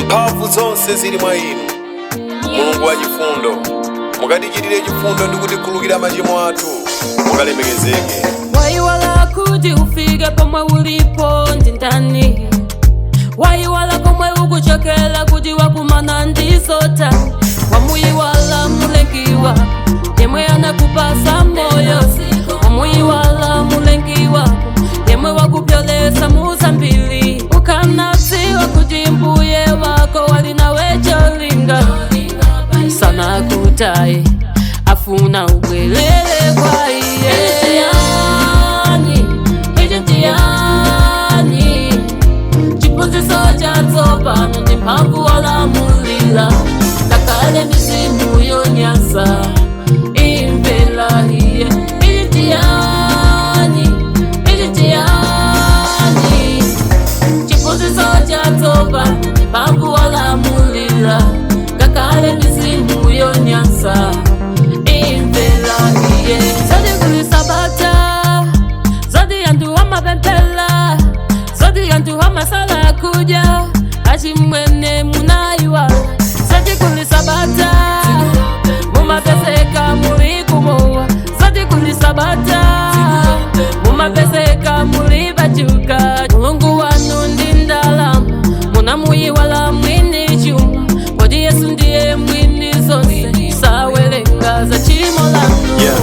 Mphamvu zonse zili mwa inu. Mulungu wa chifundo, mukatichitire chifundo ndi kutikhululukira machimo athu. Mukalemekezeke. Waiwala kuti ufike pomwe ulipo ndi ndani? Waiwala komwe ukuchokela kuti wakumana ndizota? Wamuyiwala Mulengi wako yemwe anakupasa moyo. Wamuyiwala Mulengi wako yemwe wakupyolesa muzambili. Ukanadziwa kuti Mbuye wako wali nawe cholinga, sana kutaye, afuna ubwelele kwa iye. Ichi ichi chiyani? Chiphunzitso chatsopano ndi mphamvu walamulira, ngakhale mizimu yonyansa imvera iye. Ichi chiyani? Ichi chiyani? Chiphunzitso chatsopano ndi mphamvu walamulira, ngakhale mizimu yonyansa imvera iye. Zoti kuli sabata, zoti anthu amapemphera, zoti anthu amasala kudya, achimwene munayiwala. Zoti kuli sabata, mumapezeka muli kumowa. Zoti kuli sabata, mumapezeka muli bachuka. Mulungu wanu ndi ndalama, munamuyiwala mwini chuma. Kodi Yesu ndiye mwini zonse, sawerenga za chimo lanu? Yeah,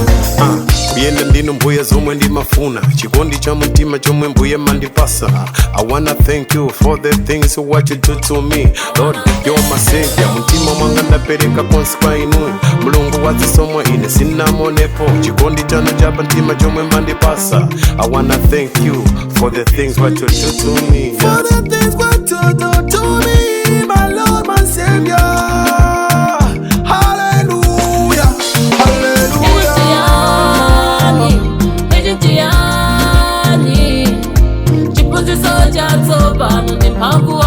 kuyenda ndinu Mbuye zomwe ndimafuna, chikondi cha mtima chomwe Mbuye mandipasa. I wanna thank you for the things what you do to me. Lord, you're my savior. Mtima mwanga ndapereka konse kwa inu. Mulungu wazisomwa ine sinamonepo chikondi chanu chapa mtima chomwe mandipasa. I wanna thank you for the things what you do to me. For the things what you do to me, my Lord, my Savior. Hallelujah, hallelujah. Ichi ichi chiyani? Chiphunzitso chatsopano ndi mphamvu.